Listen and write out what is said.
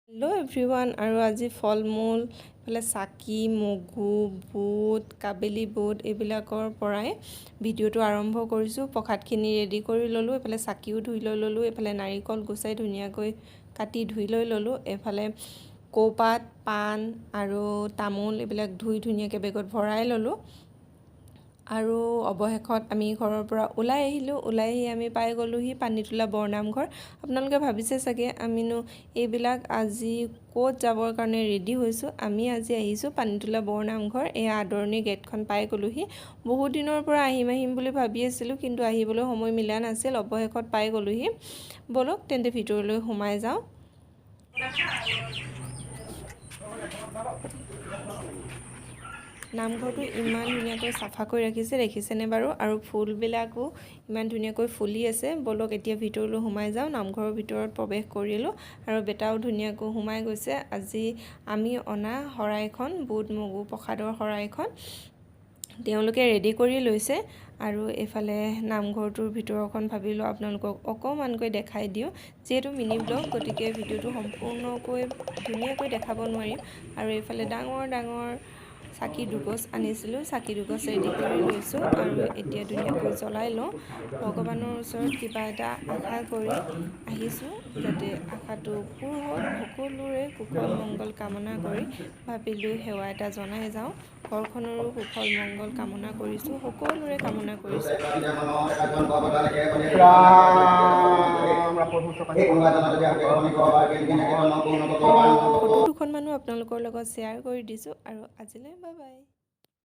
Hello' everyone. আৰু আজি ফল মূল, এইফালে চাকি, মগু, বুট, কাবেলি বুট এইবিলাকৰ পৰাই ভিডিঅ'টো আৰম্ভ কৰিছোঁ। প্ৰসাদখিনি ৰেডি কৰি ল'লোঁ। এইফালে চাকিও ধুই লৈ ল'লোঁ। এইফালে নাৰিকল গুচাই ধুনীয়াকৈ কাটি ধুই লৈ ল'লোঁ। এইফালে কৌপাত, পাণ আৰু তামোল এইবিলাক ধুই ধুনীয়াকৈ বেগত ভৰাই ল'লোঁ। আৰু অৱশেষত আমি ঘৰৰ পৰা ওলাই আহিলোঁ। ওলাই আহি আমি পাই গ'লোহি পানীতোলা বৰনামঘৰ। আপোনালোকে ভাবিছে চাগে, আমিনো এইবিলাক আজি ক'ত যাবৰ কাৰণে ৰেডি হৈছোঁ? আমি আজি আহিছোঁ পানীতোলা বৰনামঘৰ। এয়া আদৰণি গেটখন পাই গ'লোহি। বহুত দিনৰ পৰা আহিম আহিম বুলি ভাবি আছিলোঁ, কিন্তু আহিবলৈ সময় মিলা নাছিল। অৱশেষত পাই গ'লোহি। ব'লক তেন্তে, ভিতৰলৈ সোমাই যাওঁ। নামঘৰটো ইমান ধুনীয়াকৈ চাফা কৰি ৰাখিছে, দেখিছেনে বাৰু? আৰু ফুলবিলাকো ইমান ধুনীয়াকৈ ফুলি আছে। ব'লক, এতিয়া ভিতৰলৈ সোমাই যাওঁ। নামঘৰৰ ভিতৰত প্ৰৱেশ কৰিলোঁ আৰু বেটাও ধুনীয়াকৈ সোমাই গৈছে। আজি আমি অনা শৰাইখন, বুট মগু প্ৰসাদৰ শৰাইখন তেওঁলোকে ৰেডি কৰি লৈছে। আৰু এইফালে নামঘৰটোৰ ভিতৰখন ভাবিলোঁ আপোনালোকক অকণমানকৈ দেখাই দিওঁ। যিহেতু মিনি ব্লগ, গতিকে ভিডিঅ'টো সম্পূৰ্ণকৈ ধুনীয়াকৈ দেখাব নোৱাৰিম। আৰু এইফালে ডাঙৰ ডাঙৰ চাকি দুগছ আনিছিলোঁ। চাকি দুগছ ৰেডি কৰি লৈছোঁ আৰু এতিয়া ধুনীয়াকৈ জ্বলাই লওঁ। ভগৱানৰ ওচৰত কিবা এটা আশা কৰি আহিছোঁ, যাতে আশাটো পূৰ হওক। সকলোৰে কুশল মংগল কামনা কৰি ভাবিলোঁ সেৱা এটা জনাই যাওঁ। ঘৰখনৰো কুশল মংগল কামনা কৰিছোঁ, সকলোৰে কামনা কৰিছোঁ। ৰাম প্ৰভু। ফটো দুখনমানো আপোনালোকৰ লগত শ্বেয়াৰ কৰি দিছোঁ। আৰু আজিলৈ বাই বাই।